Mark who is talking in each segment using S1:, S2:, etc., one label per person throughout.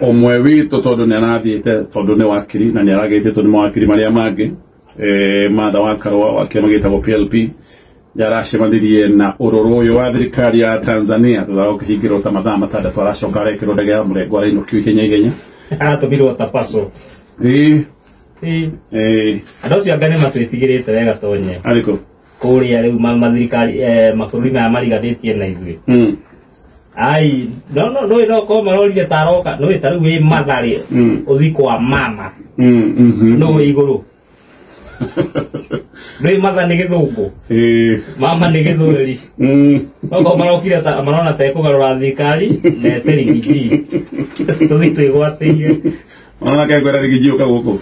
S1: Ũmwe witũ tondũ nĩ arathiĩte, tondũ nĩ wakiri na nĩ aragĩtĩtwo nĩ mawakiri marĩa mangĩ, Martha wa Karũa wa kĩama gĩtagwo PLP yaracemanirie na ũrũrũ ũyũ wa thirikari ya Tanzania thutha wa gũkĩhingĩrwo ta mathaa 6 aracoka arekĩrwo ndege ya mũrengo arainũkio ihenya ihenya.
S2: Aratũmirwo ta paso.
S1: Ĩĩ.
S2: Ĩĩ.
S1: Ĩĩ.
S2: Andũ acio anga nĩ matwĩtigĩrĩte wega tonye.
S1: Arĩkũ?
S2: Kũrĩa rĩu mathirikari, mabũrũri maya mariganĩtie na ithuĩ. Ai, no no no no ko marorire taroka, no ta rĩu wĩ Mathare, ũthi kwa mama. No wĩ igũrũ. Nĩ Matha nĩ gĩthũngũ. Mama nĩ gĩthweri. No ko marokire ta marona ta ĩkũgarũra thirikari na ete rigiji. Tũthi twĩgwatĩire.
S1: Ona ke kwera rigiji ũka gũkũ.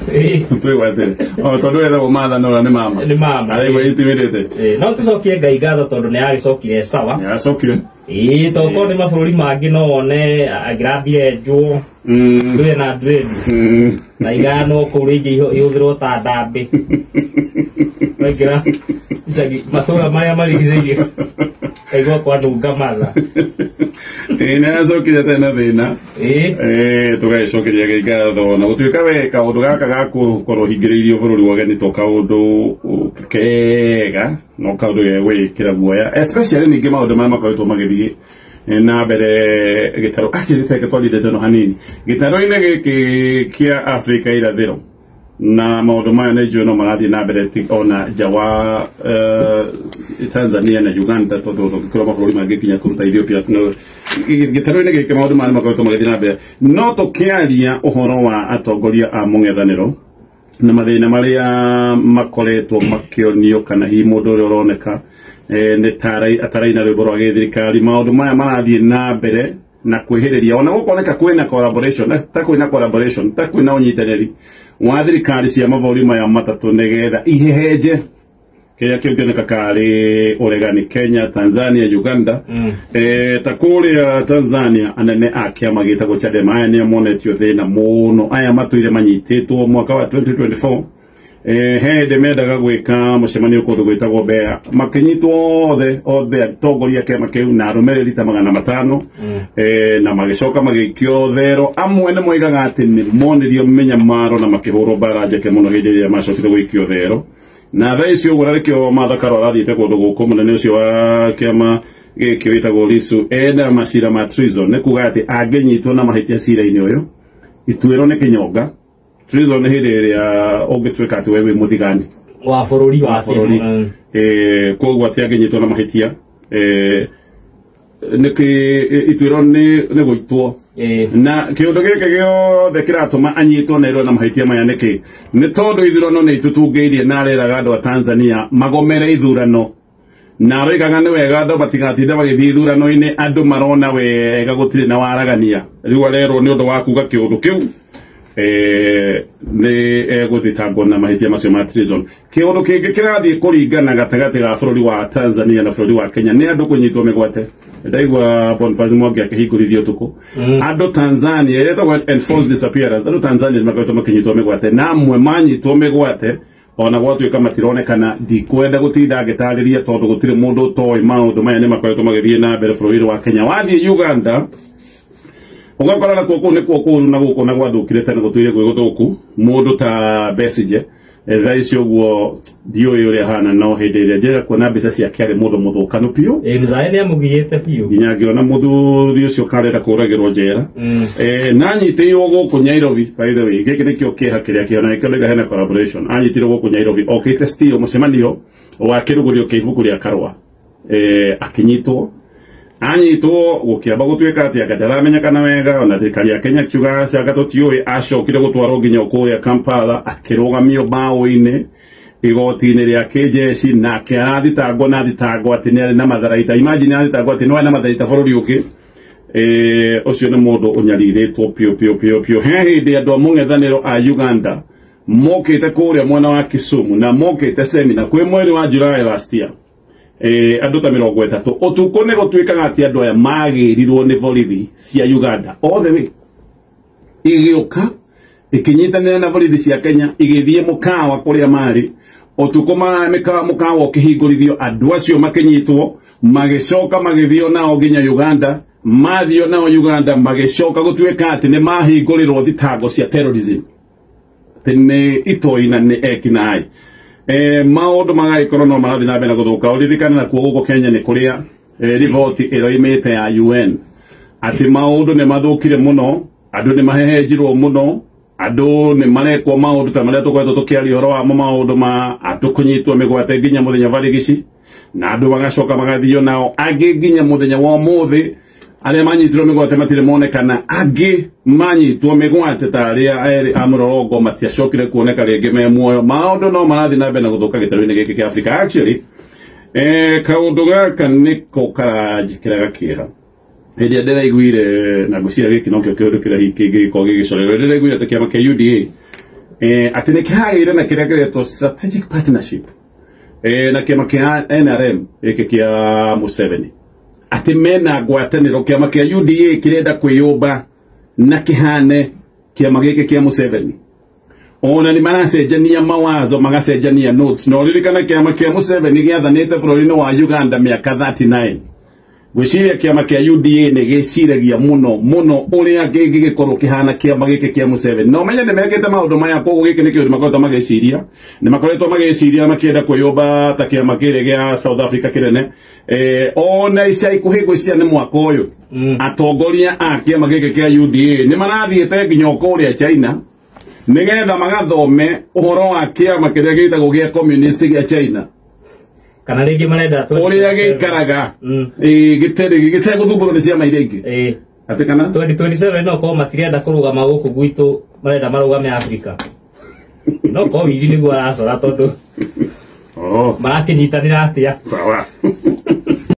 S1: Twĩgwatĩre. O tondũ wetagwo Matha no nĩ mama.
S2: Nĩ mama.
S1: Araigua itimirĩte.
S2: No tũcokie Ngai ngatho tondũ nĩ agĩcokire sawa.
S1: Nĩ acokire.
S2: Ĩĩ, tokorwo nĩ mabũrũri mangĩ no wone angĩrambire njũũ. Ndũrĩ na dread. Na iganwo kũu rĩngĩ ihũthĩrwo ta ndambĩ. Waingĩra icagi matũũra marĩa marigicĩirie kaigua kwanunga Matha.
S1: Ĩĩ, nĩ acokire atarĩ na thĩna.
S2: Ĩĩ.
S1: Ĩĩ, tũgagĩcokeria Ngai ngatho na gũtuĩka we kaũndũ gaka ga gũkorwo hingĩrĩirio bũrũri wa ũgeni to kaũndũ kega, no kaũndũ ge gwĩkĩra guoya, especially ningĩ maũndũ marĩa makoretwo magĩthiĩ na mbere gĩtarũ. Actually, reke twarie ndeto ĩno hanini. Gĩtarũ-inĩ gĩkĩ kĩa Afrika irathĩro na maũndũ maya nĩ njũĩ no marathiĩ na mbere ona nja wa Tanzania na Uganda, tondũ tũngĩkorwo mabũrũri mangĩ nginya kũruta Ethiopia, no gĩtarũ-inĩ gĩkĩ maũndũ maya nĩ makoretwo magĩthiĩ na mbere. No tũkĩaria ũhoro wa atongoria a mũng'ethanĩro na mathĩna marĩa makoretwo makĩonio, kana hihi mũndũ ũrĩa ũroneka nĩ ta ataraina rwĩmbo rwa gĩthirikari, maũndũ maya marathiĩ na mbere na kwĩhĩrĩria, ona gũkoneka kwĩna collaboration, ta kwĩna collaboration, ta kwĩna ũnyitanĩri wa thirikari cia mabũrũri maya matatũ nĩgetha ihehenje kĩrĩa kĩngĩoneka karĩ ũregani Kenya, Tanzania, Uganda. Ta kũrĩa Tanzania anene a kĩama gĩtagwo Chadema aya nĩo monetio thĩna mũno, aya matũire manyitĩtwo mwaka wa 2024. He hĩndĩ mendaga gwĩka mũcemanio kũndũ gwĩtagwo Mbeya, makĩnyitwo othe othe atongoria kĩama kĩu na arũmĩrĩri ta 500, na magĩcoka magĩikio thero. Amwe nĩ moigaga atĩ nĩ monirio mĩnyamaro na makĩhũrwo mbara njeke mũno hĩndĩ ĩrĩa macokire gũikio thero. Na thaa ici ũguo narĩkĩo Martha Karua arathiĩte kũndũ gũkũ, mũnene ũcio wa kĩama gĩkĩ wĩtagwo Lissu ena macira ma treason, nĩ kuga atĩ angĩnyitwo na mahĩtia cira-inĩ ũyũ ituĩro nĩ kĩnyonga. Treason nĩ hĩndĩ ĩrĩa ũngĩtuĩka atĩ we wĩ mũthigani
S2: wa bũrũri wa
S1: bũrũri. Koguo atĩ angĩnyitwo na mahĩtia, nĩkĩ ituĩro nĩ gũitwo. Na kĩũndũ gĩkĩ gĩothe kĩratũma anyitwo na ĩrwo na mahĩtia maya nĩkĩ? Nĩ tondũ ithurano nĩ itutungĩirie na areraga andũ a Tanzania magomere ithurano, na aroigaga nĩ wega andũ matigatinda magĩthiĩ ithurano-inĩ, andũ marona wega gũtirĩ na waragania. Rĩu arerwo nĩ ũndũ wa kuga kĩũndũ kĩu, nĩ egũthitangwo na mahĩtia macio ma treason. Kĩũndũ kĩngĩ kĩrathiĩ kũringana gatagatĩ ga bũrũri wa Tanzania na bũrũri wa Kenya nĩ andũ kũnyitwo mĩgwate. Ndaigua Boniface Mwangi akĩhingũrithio ũtukũ. Andũ Tanzania, ĩrĩa ĩtagwo enforced disappearance, andũ Tanzania nĩmakoretwo makĩnyitwo mĩgwate, na amwe manyitwo mĩgwate ona gwatuĩka matironekana. Ndikwenda gũtinda ngĩtarĩria tondũ gũtirĩ mũndũ ũtoĩ maũndũ maya nĩ makoretwo magĩthiĩ na mbere bũrũri-inĩ wa Kenya. Wathiĩ Uganda ũgakora nakuo kũu nĩkuo kũũru, na gũkũ na gwathũkire tene gũtũire gwĩ gũthũku. Mũndũ ta Besigye, thaa ici ũguo ndiũĩ ũrĩa ahana, no hĩndĩ ĩrĩa njega kuona mbica ciake arĩ mũndũ mũthũkanu biũ.
S2: Mzae nĩ amũgiĩte biũ.
S1: Nginya ngĩona mũthuri ũcio karenda kũragĩrwo njera. Na anyitĩirwo gũkũ Nairobi, by the way, gĩkĩ nĩkĩo kĩeha kĩrĩa kĩona nĩkĩo ndauga hena collaboration. Anyitirwo gũkũ Nairobi okĩte still mũcemanio wa kĩrugũrio kĩa ibuku rĩa Karũa. Akĩnyitwo. Anyitwo gũkĩamba gũtuĩka atĩ anga ndaramenyekana wega, ona thirikari ya Kenya kiuga canga tũtiũĩ. Acokire gũtwarwo nginya kũrĩa Kampala, akĩrũgamio mbaũ-inĩ igoti-inĩ rĩa kĩjeshi, nake arathitangwo na thitangwo atĩ nĩ arĩ na matharaita. Imagine arathitangwo atĩ nĩ arĩ na matharaita bũrũri ũngĩ. Ũcio nĩ mũndũ ũnyarirĩtwo piũ piũ piũ piũ. He hĩndĩ andũ a mũng'ethanĩro a Uganda mokĩte kũrĩa mwena wa Kisumu na mokĩte semina kwĩ mweri wa July last year. Andũ ta 30 ũtukũ nĩ gũtuĩkaga atĩ andũ aya magĩrirwo nĩ borithi cia Uganda all the way, igĩũka ikinyitanĩra na borithi cia Kenya, igĩthiĩ mũkawa kũrĩa marĩ ũtukũ, mũkawa ũkĩhingũrithio, andũ acio makĩnyitwo, magĩcoka magĩthio nao nginya Uganda. Mathio nao Uganda magĩcoka gũtuĩka atĩ nĩ mahingũrĩrwo thitango cia terrorism, atĩ nĩ itoi na nĩ ekinaĩ. Maũndũ magagĩkorwo no marathiĩ na mbere na gũthũka. Ũririkane nakuo gũkũ Kenya nĩ kũrĩa riboti ĩroimĩte ya UN atĩ maũndũ nĩ mathũkire mũno, andũ nĩ mahehenjirwo mũno, andũ nĩ marekwo maũndũ ta marĩa tũkoretwo tũkĩaria ũhoro wamo, maũndũ ma andũ kũnyitwo mĩgwate nginya mũthenya barigici, na andũ magacoka magathio nao angĩ nginya mũthenya wa ũmũthĩ. Arĩa manyitirwo mĩgwate matirĩ monekana, angĩ manyitwo mĩgwate ta arĩa erĩ a mũrorongo matiacokire kuoneka rĩngĩ me muoyo. Maũndũ no marathiĩ na mbere na gũthũka gĩtarũ-inĩ gĩkĩ kĩa Afrika. Actually, kaũndũ gaka nĩko karanjĩkĩraga kĩeha. Hĩndĩ ĩrĩa ndĩraiguire, na ngwĩciria gĩkĩ nokĩo kĩũndũ kĩrĩa hihi kĩngĩgĩkorwo gĩgĩcorerwo, ndĩraiguire atĩ kĩama kĩa UDA atĩ nĩ kĩhagĩire na kĩrĩa kĩretwo strategic partnership na kĩama kĩa NRM gĩkĩ kĩa Museveni, atĩ mena ngwatanĩro. Kĩama kĩa UDA kĩrenda kwĩyũmba na kĩhane kĩama gĩkĩ kĩa Museveni. Ona nĩ maracenjania mawazo, magacenjania notes. Na ũririkane kĩama kĩa Museveni gĩathanĩte bũrũri-inĩ wa Uganda mĩaka 39. Gwĩciria kĩama kĩa UDA nĩ gĩciragia mũno mũno ũrĩa kĩngĩgĩkorwo kĩhana kĩama gĩkĩ kĩa Museveni. Na ũmenye nĩ mekĩte maũndũ maya, koguo gĩkĩ nĩ kĩũndũ makoretwo magĩciria. Nĩ makoretwo magĩciria makĩenda kwĩyũmba ta kĩama kĩrĩa gĩa South Africa kĩnene. Ona ica ikuhĩ ngwĩciria nĩ mwaka ũyũ, atongoria a kĩama gĩkĩ kĩa UDA nĩ marathiĩte nginya kũrĩa China nĩgetha magathome ũhoro wa kĩama kĩrĩa gĩtagwo gĩa communist gĩa China,
S2: kana rĩngĩ marenda
S1: ũrĩa gĩikaraga gĩtegũthumbũrwo nĩ ciama iria ingĩ. Atĩ kana
S2: 2027 no korwo matirenda kũrũgama gũkũ gwitũ, marenda marũgame Afrika. No korwo Willy nĩguo aracora tondũ marakĩnyitanĩra atĩa.
S1: Sawa.